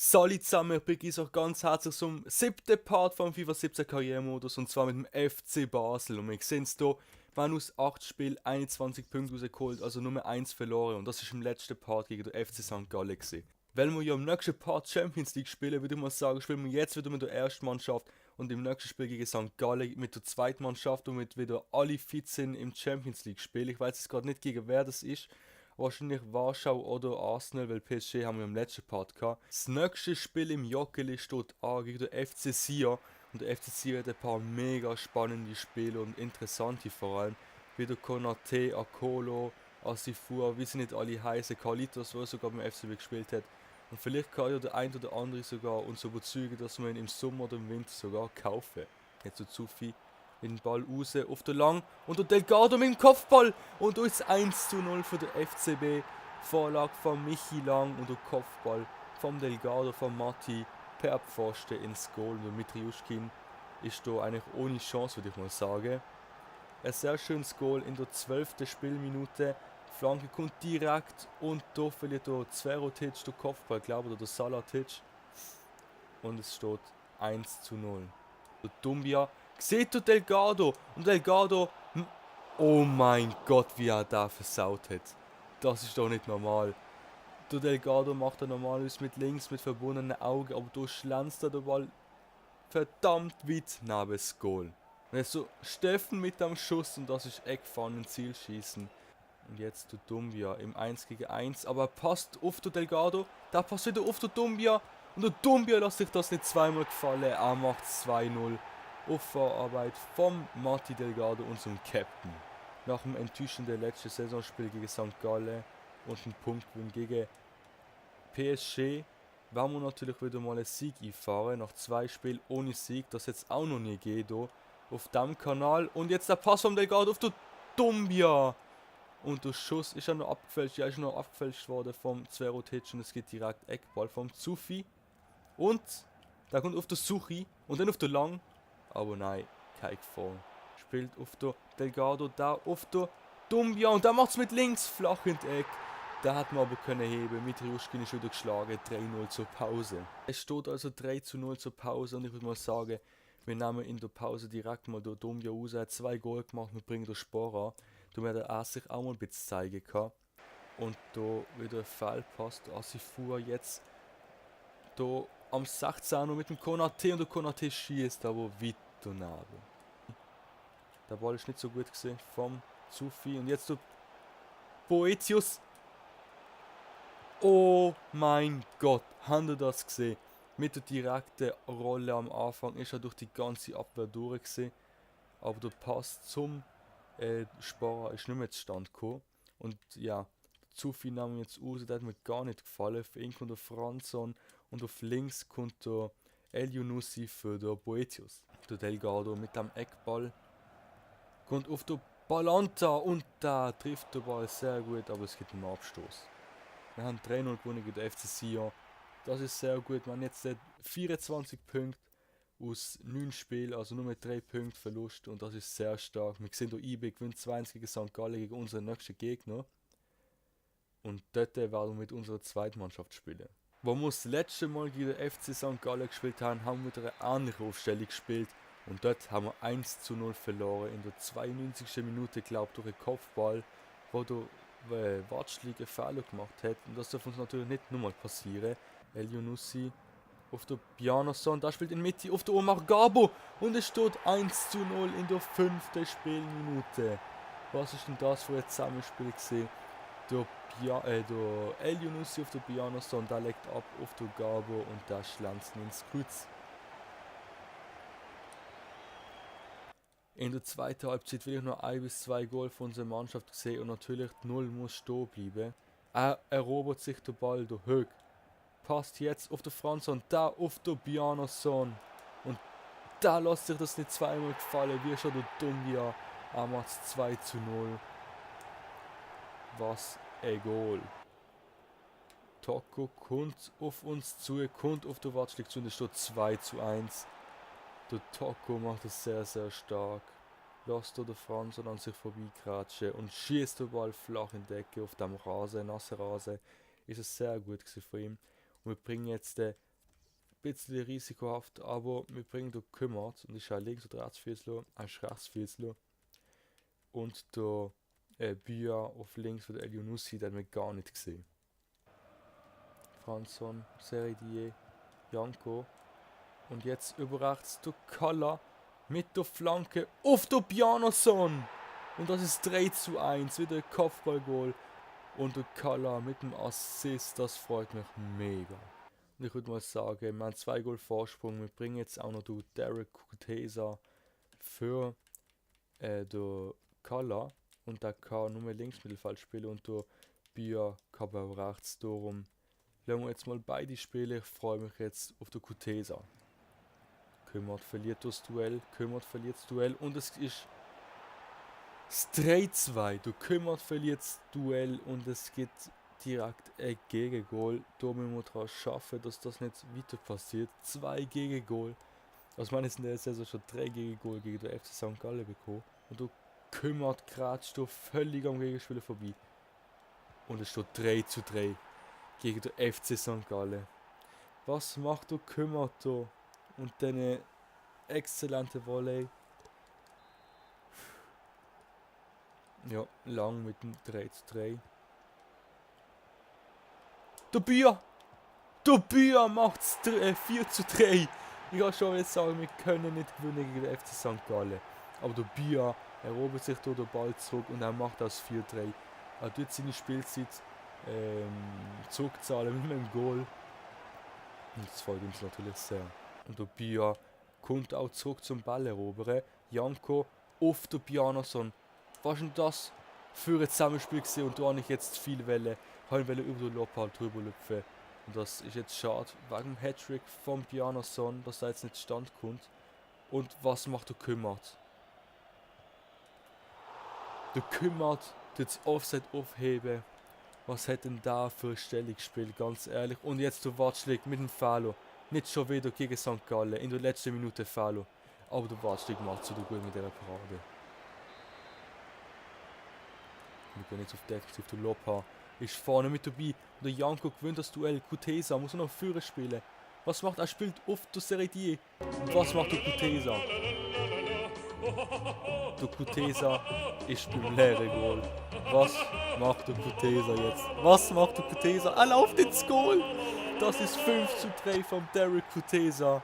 Salut zusammen, ich begrüße euch ganz herzlich zum 7. Part vom FIFA 17 Karrieremodus und zwar mit dem FC Basel. Und wir sehen es hier, wir haben aus 8 Spielen 21 Punkte rausgeholt, also nur 1 verloren und das ist im letzten Part gegen den FC St. Gallen gewesen. Weil wir ja im nächsten Part Champions League spielen, würde ich mal sagen, spielen wir jetzt wieder mit der ersten Mannschaft und im nächsten Spiel gegen St. Gallen mit der zweiten Mannschaft, womit wieder alle fit sind im Champions League Spiel. Ich weiß jetzt gerade nicht, gegen wer das ist. Wahrscheinlich Warschau oder Arsenal, weil PSG haben wir im letzten Part gehabt. Das nächste Spiel im Joggeli steht an gegen den FC Sia. Und der FC Sia hat ein paar mega spannende Spiele und interessante vor allem. Wie der Konate, Akolo, Asifua, wie sie nicht alle heißen, Carlitos, der sogar beim FCB gespielt hat. Und vielleicht kann ja der ein oder andere sogar uns überzeugen, dass wir ihn im Sommer oder im Winter sogar kaufen. Nicht so zu viel. Den Ball raus auf der Lang und der Delgado mit dem Kopfball und da ist 1:0 für den FCB. Vorlage von Michi Lang und der Kopfball vom Delgado von Matti per Pfosten ins Goal. Und Mitriuschkin ist da eigentlich ohne Chance, würde ich mal sagen. Ein sehr schönes Goal in der 12. Spielminute. Flanke kommt direkt und da verliert der Zverotic den Kopfball, glaube ich, oder der Salatic. Und es steht 1:0. Der Dumbia sieht der Delgado und Delgado, oh mein Gott, wie er da versaut hat. Das ist doch nicht normal. Der Delgado macht er normalerweise mit links mit verbundenen Augen, aber da schlänzt er den Ball verdammt weit neben das Goal. Und jetzt so Steffen mit am Schuss und das ist Eckpfannen Zielschießen. Und jetzt der Dumbia im 1 gegen 1, aber er passt auf den Delgado, da passt wieder auf den Dumbia und der Dumbia lässt sich das nicht zweimal gefallen, er macht 2:0. Auffahrarbeit vom Matti Delgado, unserem Captain. Nach dem enttäuschenden letzten Saisonspiel gegen St. Gallen und einem Punktgewinn gegen PSG werden wir natürlich wieder mal einen Sieg einfahren. Nach 2 Spielen ohne Sieg, das jetzt auch noch nie geht hier auf dem Kanal. Und jetzt der Pass vom Delgado auf den Dumbia. Und der Schuss ist ja noch abgefälscht, ja, ist noch abgefälscht worden vom Zverotic und es geht direkt Eckball vom Zufi. Und da kommt auf der Suchi und dann auf der Lang. Aber nein, kein Gefahr. Spielt auf der Delgado, da auf der Dumbia und da macht es mit links flach in die Ecke. Da hat man aber können heben. Mitriuschkin ist wieder geschlagen, 3:0 zur Pause. Es steht also 3:0 zur Pause und ich würde mal sagen, wir nehmen in der Pause direkt mal der Dumbia raus. Er hat 2 Goal gemacht, wir bringen den Spor an. Da wird er sich auch mal ein bisschen zeigen können. Und da wieder ein Fehlpass. Der Asifua jetzt da am 16 noch mit dem Konate und der Konate schießt aber weit daneben. Der Ball ist nicht so gut gesehen vom Zufi und jetzt der Boetius. Oh mein Gott, habt ihr das gesehen? Mit der direkten Rolle am Anfang ist er durch die ganze Abwehr durch gewesen, aber der Pass zum Sparer ist nicht mehr zustande gekommen. Und ja, Zufi nahm jetzt aus, der hat mir gar nicht gefallen. Für ihn kommt der Franzon und auf links kommt der El Younousi für den Boetius. Der Delgado mit dem Eckball kommt auf den Balanta und da trifft der Ball sehr gut, aber es gibt einen Abstoß. Wir haben 3:0 gewonnen gegen den FC Sion. Das ist sehr gut. Wir haben jetzt 24 Punkte aus 9 Spielen, also nur mit 3 Punkten Verlust und das ist sehr stark. Wir sehen hier IB gewinnt 2:1 gegen St. Gallen, gegen unseren nächsten Gegner. Und dort werden wir mit unserer Zweitmannschaft spielen. Wo wir das letzte Mal gegen den FC St. Gallen gespielt haben, haben wir mit einer anderen Aufstellung gespielt. Und dort haben wir 1:0 verloren. In der 92. Minute, glaube ich, durch einen Kopfball, wo der Watschli einen Fehler gemacht hat. Und das darf uns natürlich nicht nochmal passieren. El Younousi auf der Bjarnason, da spielt in Mitte auf der Omar Gabo. Und es steht 1:0 in der 5. Spielminute. Was ist denn das für ein Zusammenspiel gesehen? Der El Younousi auf der Bjarnason, da legt ab auf der Gabo und da schlänzt ihn ins Kreuz. In der zweiten Halbzeit will ich noch 1 bis 2 Goal von unserer Mannschaft sehen und natürlich die 0 muss stehen bleiben. Er erobert sich den Ball durch Höck. Passt jetzt auf den Franz und da auf der Bjarnason. Und da lässt sich das nicht zweimal gefallen, wie schon der Dumbia. Er macht es 2:0. Was ein Goal. Toko kommt auf uns zu, kommt auf der Watschlik zu und es steht 2:1. Der Toko macht es sehr, sehr stark. Lässt der Franz an sich vorbeikratschen und schießt den Ball flach in die Decke auf dem Rasen, nassen Rasen. Ist es sehr gut gewesen von ihm. Und wir bringen jetzt bisschen risikohaft, aber wir bringen da kümmert und ich habe links und Rechtsfüßler, ein Rechtsfüßler und der Bia auf links von der Elionussi, den wir gar nicht gesehen. Franzon, Seridie, Janko und jetzt über rechts der Kalla mit der Flanke auf der Bjarnason und das ist 3:1, wieder ein Kopfballgoal und der Kalla mit dem Assist, das freut mich mega. Und ich würde mal sagen, wir haben 2 Goal Vorsprung, wir bringen jetzt auch noch den Derek Kutesa für der Kalla und der kann nur mehr Linksmittelfeld spielen und der Bia kann auch rechts. Darum lassen wir jetzt mal beide spielen. Ich freue mich jetzt auf den Kutesa. Kümmert verliert das Duell, Kümmert verliert das Duell und es ist das 3:2. Der Kümmert verliert das Duell und es gibt direkt ein Gegengol. Da müssen wir daran schaffen, dass das nicht weiter passiert. 2 Gegengol. Also man ist in der Saison schon 3 Gegengol gegen den FC St. Gallen bekommen. Und da Kümmert kratscht da völlig am Gegenspieler vorbei. Und es steht 3:3 gegen den FC St. Gallen. Was macht der Kümmert da? Und dann exzellente Volley. Ja, lang mit dem 3:3. Der Bier! Der Bier macht's 4:3. Ich kann schon jetzt sagen, wir können nicht gewinnen gegen den FC St. Gallen. Aber der Bier erobert sich da den Ball zurück und er macht das 4:3. Er tut seine Spielzeit zurückzahlen mit einem Goal. Und das freut uns natürlich sehr. Und der Bier kommt auch zurück zum Ball erobern. Janko auf der Bjarnason. Was ist denn das für ein Zusammenspiel gewesen? Und da habe ich jetzt viel Welle. Ich wollte über den Lopal drüber lüpfen. Und das ist jetzt schade, wegen dem Hattrick von Bjarnason, dass er jetzt nicht stand kommt. Und was macht der Kümmert? Der Kümmert tut das Offset aufheben. Was hat denn da für eine Stellung gespielt, ganz ehrlich. Und jetzt der Watschlik mit dem Fallo. Nicht schon wieder gegen St. Gallen, in der letzten Minute Fallo. Aber der Watschlik macht so gut mit dieser Parade. Wir gehen jetzt auf defensiv, der Lopa ist vorne mit dabei. Und der Janko gewinnt das Duell. Kutesa muss noch Führer spielen. Was macht er? Spielt auf der Seridie. Und was macht der Kutesa? Der Kutesa ist beim leeren Goal. Was macht der Kutesa jetzt? Was macht der Kutesa? Er läuft ins Goal! Das ist 5:3 von Derek Kutesa.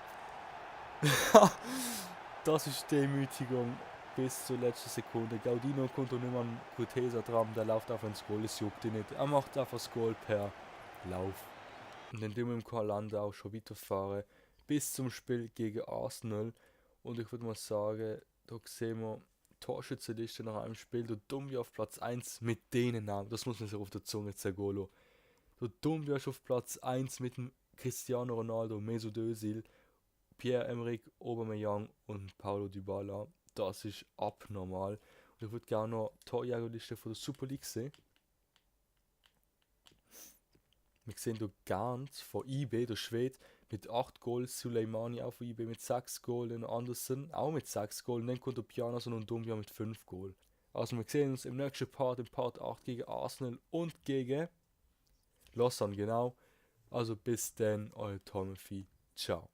Das ist Demütigung bis zur letzten Sekunde. Gaudino kommt nicht mehr an Kutesa dran, der läuft einfach ins Goal, es juckt ihn nicht. Er macht einfach das Goal per Lauf. Und dann tun wir im Kalender auch schon weiterfahren bis zum Spiel gegen Arsenal. Und ich würde mal sagen, da sehen wir Torschützenliste nach einem Spiel. Der Dumbia auf Platz 1 mit denen Namen. Das muss man sich auf der Zunge zergolo. Der Dumbia ist auf Platz 1 mit dem Cristiano Ronaldo, Mesut Özil, Pierre-Emerick Aubameyang und Paulo Dybala. Das ist abnormal. Und ich würde gerne noch die Torjägerliste von der Super League sehen. Wir sehen hier ganz von IB, der Schwede, mit 8 Goals, Suleimani auch von IB mit 6 Goals, und Andersen auch mit 6 Goals, und dann kommt der Bjarnason und Dumbia mit 5 Goals. Also wir sehen uns im nächsten Part, im Part 8 gegen Arsenal und gegen Lausanne, genau. Also bis dann, euer Tommy. Ciao.